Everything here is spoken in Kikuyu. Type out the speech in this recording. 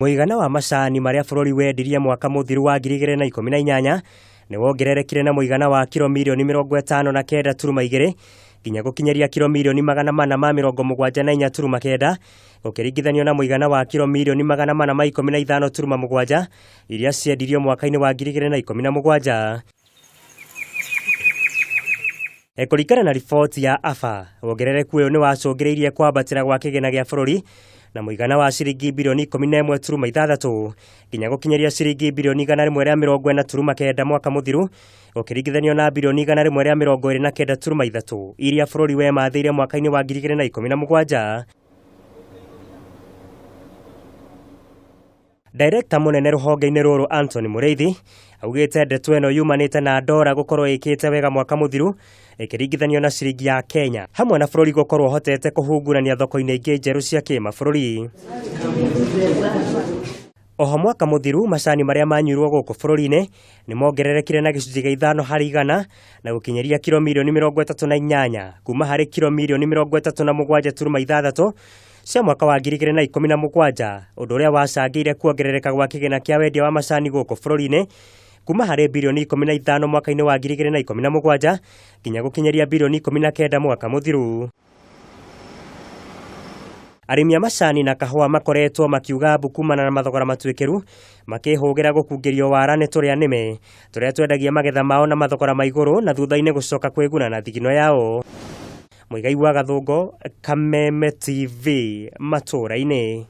Mũigana wa macani marĩa bũrũri wendirie mwaka mũthiru wa 2018 nĩ wongererekire na mũigana wa kiro mirioni 59.2 nginya gũkinyĩria kiro mirioni 474.9 gũkĩringithanio na mũigana wa kiro mirioni 415.7 iria ciendirio mwaka-inĩ wa 2017. Kũringana na riboti ya AFA, wongerereku ũyũ nĩ wacũngĩrĩirie kwambatĩra gwa kĩgĩna gĩa bũrũri na mũigana wa ciringi birioni 11.6 nginya gũkinyĩria ciringi birioni 140.9 mwaka mũthiru gũkĩringithanio na birioni 129.3 iria bũrũri wemathĩire mwaka-inĩ wa 2017. Director mũnene rũhonge-inĩ rũrũ Anthony Mũrĩithi augĩte ndeto ĩno yumanĩte na ndora gũkorwo ĩkĩte wega mwaka mũthiru ĩkĩringithanio na ciringi ya Kenya hamwe na bũrũri gũkorwo ũhotete kũhungurania thoko-inĩ ingĩ njerũ cia kĩmabũrũri. Oho mwaka mũthiru macani marĩa manyuirwo gũkũ bũrũri-inĩ nĩ mongererekire na gĩcunjĩ gĩa 5% na gũkinyĩria kiro mirioni 38 kuma harĩ kiro mirioni 37.6 cia mwaka wa 2017, ũndũ ũrĩa wacangĩire kuongerereka gwa kĩgĩna kĩa wendia wa macani gũkũ bũrũri-inĩ kuma harĩ birioni 15 mwaka-inĩ wa 2017 nginya gũkinyĩria birioni 19 mwaka mũthiru. Arĩmi a macani na kahũa makoretwo makiuga mbu kumana na mathogora matuĩkĩru makĩhũgĩra gũkungĩrio wara nĩ tũrĩa nĩme tũrĩa twendagia magetha mao na mathogora ma igũrũ na thutha-inĩ gũcoka kwĩguna na thigino yao. Mũigai wa Gathũngo, Kameme TV, matũũra-inĩ.